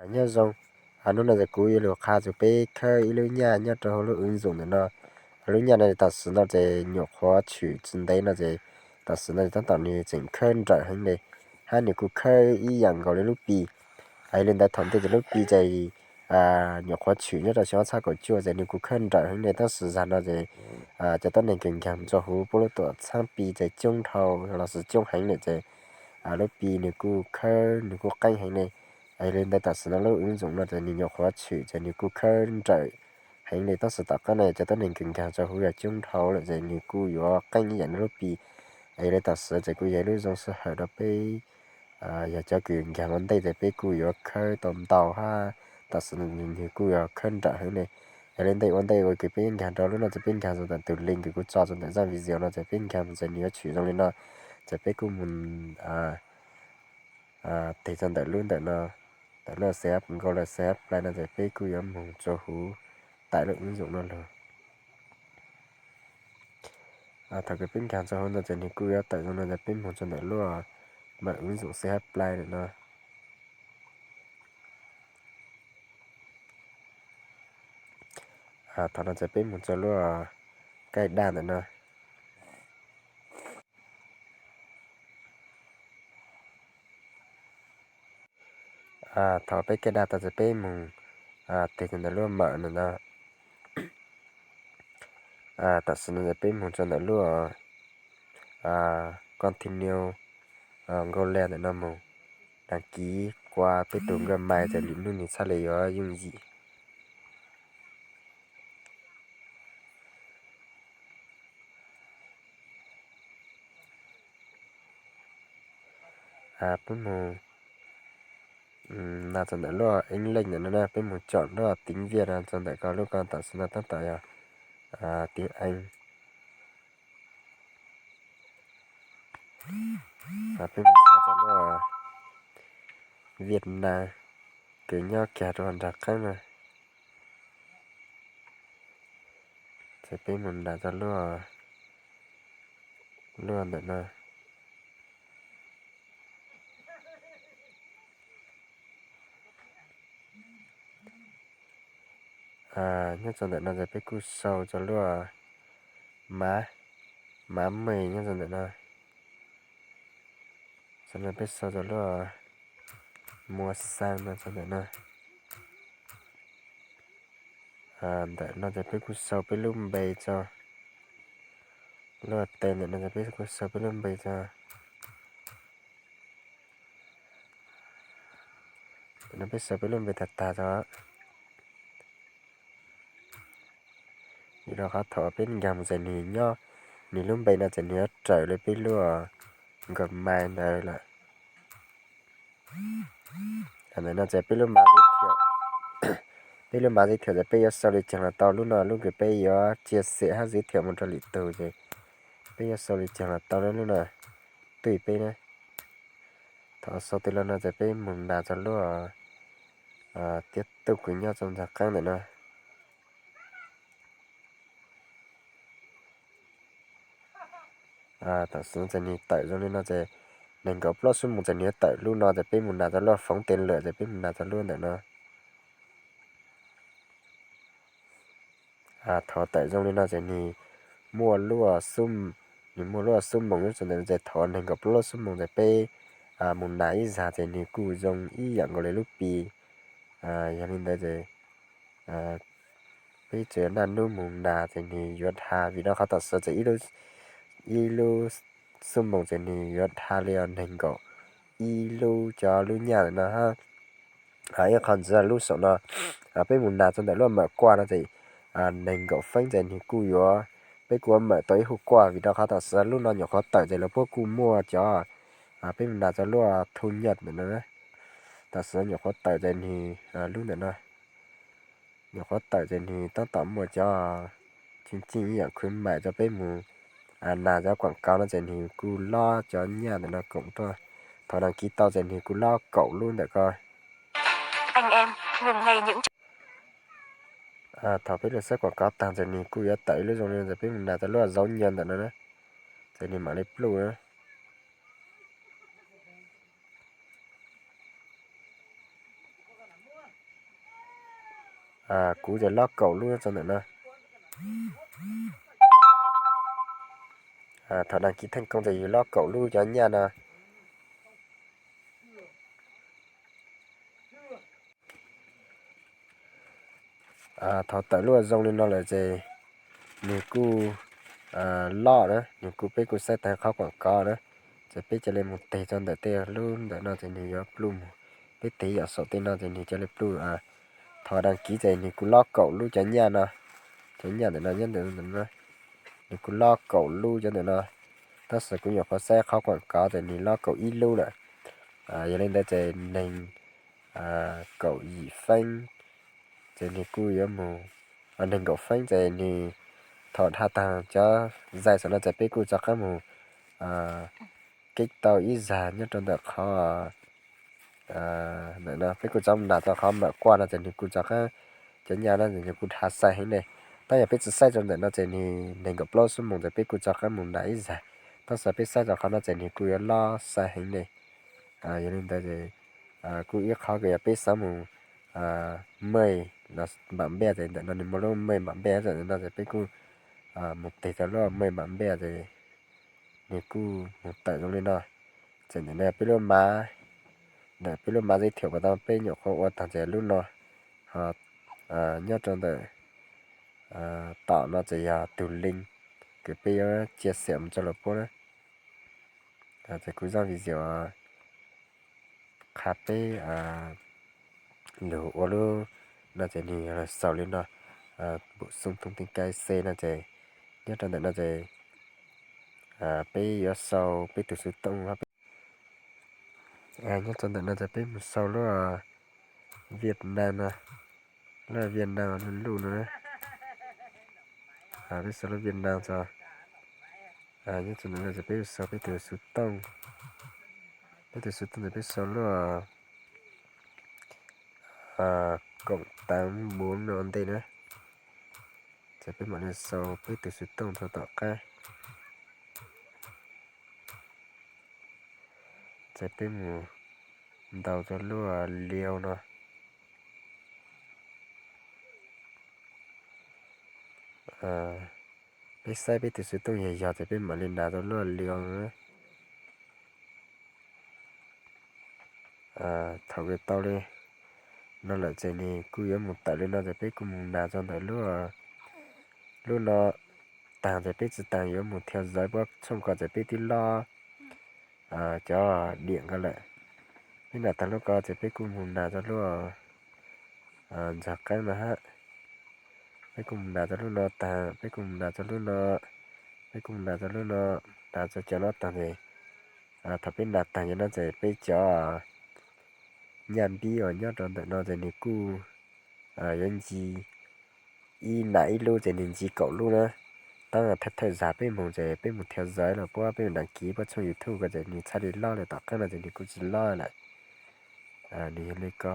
Nyob zoo, hnub no ces kuv yuav lug qha txug peb khawb ib lub nyaj nyob rau hauv lub wb ntxoom ntawm no. Lub nyaj no tam sim no ces nyuam qhuav tshwm tsis ntev no ces tam sim no tab tom nws tseem khawb nrawm heev le, hab nws kuj khawb ib yam nkaus li lub Pi. Yog li ntawd thaum ntej ces lub Pi ces nyuam qhuav tshwm nyob rau xyoo ob txhiab kaum cuaj ces nws kuj khawb nrawm heev le, tab sis zag no ces cov tuab neeg kws nkaag mus rua huv puab lub tuam txhaab Pi ces coob dhau lossis coob heev lawm ces lub Pi nws kuj khawb nws kuj qeeb heev le. Yog li ntawd tam sim no lub wb ntxoom no ces nws nyuam qhuav tshwm ces nws kuj khawb nrawm heev le, tab sis tom qab no cov tuab neeg kws nkaag rua huv yog coob dhau lawm ces nws kuj yuav qeeb ib yam li lub Pi. Yog li tam sim ces kuj yog ib lub zoo sij hawm rau peb, yog cov kws nkaag ua ntej ces peb kuj yuav khawb tau ntau hab tam sim no nws kuj yuav khawb nrawm heev le. Yog li ntawd ua ntej ua kws peb nkaag rau lub no ces peb nkaag txug ntawm tus link kws kuv tso txug ntawm zaaj video no ces peb nkaag mus ces nws yuav tshwm zoo li no, ces peb kuj mus tes txug ntawm lub ntawm no, ntawm lub xab nkaus lawm xab plai no ces peb kuj yuav moog rua huv taim lub wb ntxoom no lug. Thaum kws peb nkaag rua huv no ces nws kuj yuav tawm zoo no ces peb moog rua ntawm lub mawm wb ntxoom xab plai ntawm no. Thaum no ces peb moog rua lub kaij daj ntawm no. Thaum peb kaij daj tau ces peb moog tes txug ntawm lub mawm ntawm no. Tam sim no ces peb moog rua ntawm lub continue nkaus le ntawm no moog đăng ký qua peb tug Gmail ces lwm nub nws txhaj le yuav yooj yim. Peb moog nas txug ntawm lub English ntawm no na, peb moog chọn lub tiếng Việt no txug ntawm ko lub ko tam sim no tab tom yog tiếng Anh. Peb moog xaiv rua lub Việt Nam kws nyob kag rua nraag qaab na. Ces peb moog nas rua lub, lub ntawm no. Nyob rua ntawm no ces peb kuj sau rua lub mav, mav me nyob rua ntawm no. Tam sim no peb sau rua lub mua xaa no rua ntawm no. Ntawm no ces peb kuj sau peb lub npe rua. Lub tes ntawm no ces peb kuj sau peb lub npe rua. Ntawm no peb sau peb lub npe tag tag rua. Vim rau qhov thaum peb nkaag mus ces nws nyob, nws lub npe no ces nws yuav raws li peb lub Gmail ntawd lawm. Ntawm no ces peb lub mav giới thiệu, peb lub mav giới thiệu ces peb yuav sau li caag los tau, lub no lub kws peb yuav chia sẻ hab giới thiệu mus rua lwm tug ces peb yuav sau li caag los tau, lub no tuj peb na. Thaum sau tag lawm no ces peb moog nas rua lub tiếp tục kws nyob rua nraag qaab ntawm no. Tam sim no ces nws tawm zoo li no ces neeg nkaum plaub xuab moos ces nws yuav tawm lub no ces peb moog nas rua lub phóng tên lửa ces peb moog nas rua lub ntawm no. Thaum tawm zoo li no ces nws muaj lub, nws muaj lub xuab moos nyob rua ntawm no ces thaum neeg nkaum plaub lub xuab moos ces peb moog nas ib zag ces nws kuj zoo ib yam nkaus li lub Pi. Yog li ntawd ces peb tsuas naj nub moog nas ces nws yuav dha, vim rau qhov tam sim ces ib lub xuab moos ces nws yuav dha li neeg nkaum ib lub cov lub nyaj ntawm no hab. Ib qho ntxiv lub saum no, peb moog nas rua ntawm lub mawm qua no ces neeg nkaum feeb ces nws kuj yuav, peb kuj yuav mawm tau ib hu qua, vim rau qhov tam sim lub no nyuam qhuav tawm ces lawv puab kuj muaj cov, peb moog nas rua lub thu nhập ntawm no. Tam sim nyuam qhuav tawm ces nws, lub ntawm no nyuam qhuav tawm ces nws tab tom muaj cov cim cim ib yam khwv maim rua peb moog nas cov quảng cáo no ces nws kuj lob cov nyaj ntawm no koom tuaj. Thaum đăng ký tau ces nws kuj lob kaum lub ntawm ko. Thaum peb lug xab quảng cáo taag ces nws kuj yuav tawm ib lub zoo li no ces peb moog nas rua lub dấu nhân ntawm no na, ces nws mam li pluj na. Kuv ces lob kaum lub rau ntawm no. Thaum đăng ký thành công ces yus lob kaum lub cov nyaj no. Thaum tawm lub zoo li no lawm ces nws kuj loj na, nws kuj, peb kuj saib tag qhov quảng cáo na, ces peb cia li mus tig rau ntawm tej lub ntawm no ces nws yuav pluj mus, peb tig yam saum tej no ces nws cia li pluj. Thaum đăng ký ces nws kuj lob kaum lub cov nyaj no, cov nyaj ntawm no nyob ntawm, nws kuj lob kaum lub cov ntawm no, tab sis kuv nyuam qhuav saib qhov quảng cáo ces nws lob kaum ib lub lawm. Yog li ntawd ces neeg kaum yim feeb ces nws kuj yuav mus, neeg kaum feeb ces nws, thaum dhau tag cov zais saum no ces peb kuj rov qab mus keb tau ib zag nyob rau ntawm qhov ntawm no, peb kuj rov mus nram rau qhov mam quaj no ces nws kuj rov qab, cov nyaj no nws kuj dhau sai heev ne. Tab yog peb tsis saib rau ntawm no ces nws nees nkaum plaub xuab moos ces peb kuj rov qab mus nram ib zag, tab sis peb saib rau qhov no ces nws kuj yuav lob sai heev ne. Yog li ntawd ces kuj ib qhov kuj yog peb xav mus mej los npam npej ces ntawm no nws muaj lub mej npam npej ntawm no ces peb kuj mus tig rau lub mej npam npej ces nws kuj mus tawm zoo li no. Ces ntawm no peb lub mav, ntawm peb lub mav giới thiệu pas tau peb nyuam qhuav ua tag ces lub no ho nyob rau ntawm tom no ces yog tus link kws peb yuav chia sẻ mus rau lawv puab na. Ces kuv zaj video qha peb lug ua lub no ces nws yog xaus li no, bổ sung thông tin cai xe no ces nyob rau ntawm no ces peb yuav sau peb tus xov tooj, nyob rau ntawm no ces peb mus sau lub Việt Nam no, lub Việt Nam luj luj no, peb sau lub Việt Nam tso. Nyob rau ntawm no ces peb sau peb tus xov tooj, peb tus xov tooj ces peb sau lub cộng tám bốn no ua ntej na. Ces peb mam li sau peb tus xov tooj rau tom qab. Ces peb mus ntaus rau lub liu no. Peb saib peb tus xov tooj yog yog ces peb mam li ntaus rau lub liu no. Thaum kws tau li no lawm ces nws kuj yuav mus tawm li no ces peb kuj mus ntaus rau ntawm lub no taag ces peb tsi taag yuav mus theo dõi puab tshooj ko ces peb twb lob cov diam ko lawm. Peb ntaus taag lub ko ces peb kuj mus ntaus rau lub ntxog qaab no hab. Peb kuj mus ntaus rau lub no taag, peb kuj mus ntaus rau lub no, peb kuj mus ntaus rau lub no, ntaus rau cov no taag ces thaum peb ntaus taag cov no ces peb cov nyaj npib uas nyob rau ntawm no ces nws kuj yuav nce ib ntav ib lub ces nws nce kaum lub na. Tab thawj thawj zag peb mus ces peb mus theo dõi los puab, peb mus đăng ký puab tshooj YouTube ko ces nws txhaj li lob lawm, tom qaab no ces nws kuj tsi lob lawm. Nws yog li ko.